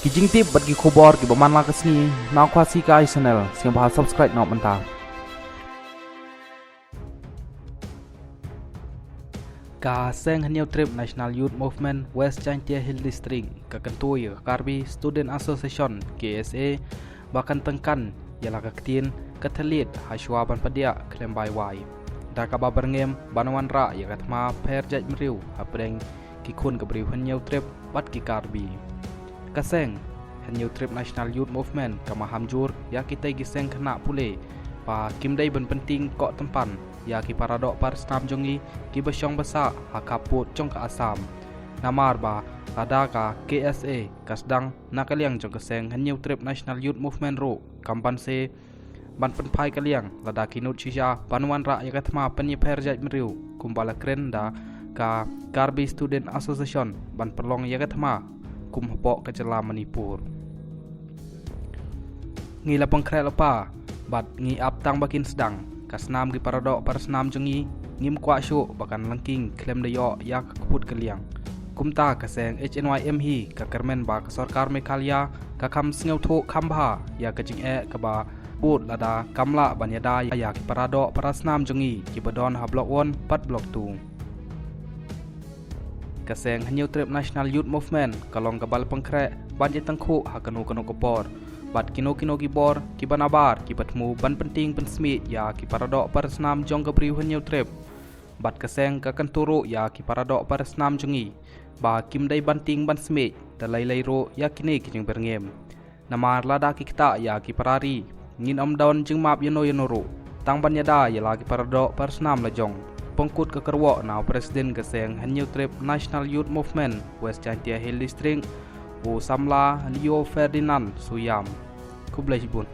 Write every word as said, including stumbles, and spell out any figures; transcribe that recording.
Ki jingtip bad ki khubor kiba man la ka sngi na Khasi Kai Channel, sngewbha subscribe noh mynta. Ka seng Hynñiewtrep National Youth Movement West Jaintia Hills District ka kyntu ïa ka Karbi Student Association, K S A, ba kan tyngkan ïa la ka ktien ka thylliej ha shuwa ban pdiah khlem bai wai, da kaba byrngem ban wanrah ïa ka thma pher jait bynriew hapdeng ki khun ka briew Hynñiewtrep bad ki Karbi. Ka seng Hynñiewtrep National Youth Movement ka maham jur ïa kitei ki seng khynnah pule ba kim dei ban pyntieng koh tympan ïa ki paradoh parasnam jong ngi kiba shong basa ha khappud jong ka Assam. Namar ba lada ka K S A ka sdang na ka liang jong ka seng Hynñiewtrep National Youth Movement ruh, kam banse ban pynphai ka liang lada ki nud shisha ban wanrah ïa ka thma pynïapher jait bynriew kumba la kren da ka Karbi Student Association ban pynlong ïa ka thma kum hapoh ka jylla Manipur. Ngi la pynkhreh lypa bad ngi ap tang ba kin sdang. Ka snam ki paradoh parasnam jong ngi ngim kwah shuh ba kan lyngkhuh khlem da ïoh ïa ka kput ka liang. Kumta ka seng H N Y M hi ka kyrmen ba ka sorkar Meghalaya ka kham sngewthuh kham bha ïa ka jingeh kaba bud lada kam lah ban ïada ïa ki paradoh parasnam jong ngi kiba don ha Block One bad Block Two. Ka seng Hynñiewtrep National Youth Movement ka long kaba la pynkhreh ban ïatyngkhuh ha kano kano ka por bad kino kino ki bor kiba nabar kiba thmu ban pyntieng pynsmit ïa ki paradoh parasnam jong ka briew Hynñiewtrep. Bad ka seng ka kyntu ruh ïa ki paradoh parasnam jong ngi ba kim dei ban tieng ban smit da lei lei ruh ïa kine ki jingbyrngem. Namar lada ki ktah ïa ki para ri, ngin ym don jingmap ïano ïano ruh tang ban ïada ïa la ki paradoh parasnam la jong. Pynkut ka kyrwoh na u President ka seng Hynñiewtrep National Youth Movement West Jaintia Hills District, u samla Leo Ferdinand Suyiam. Khublei shibun.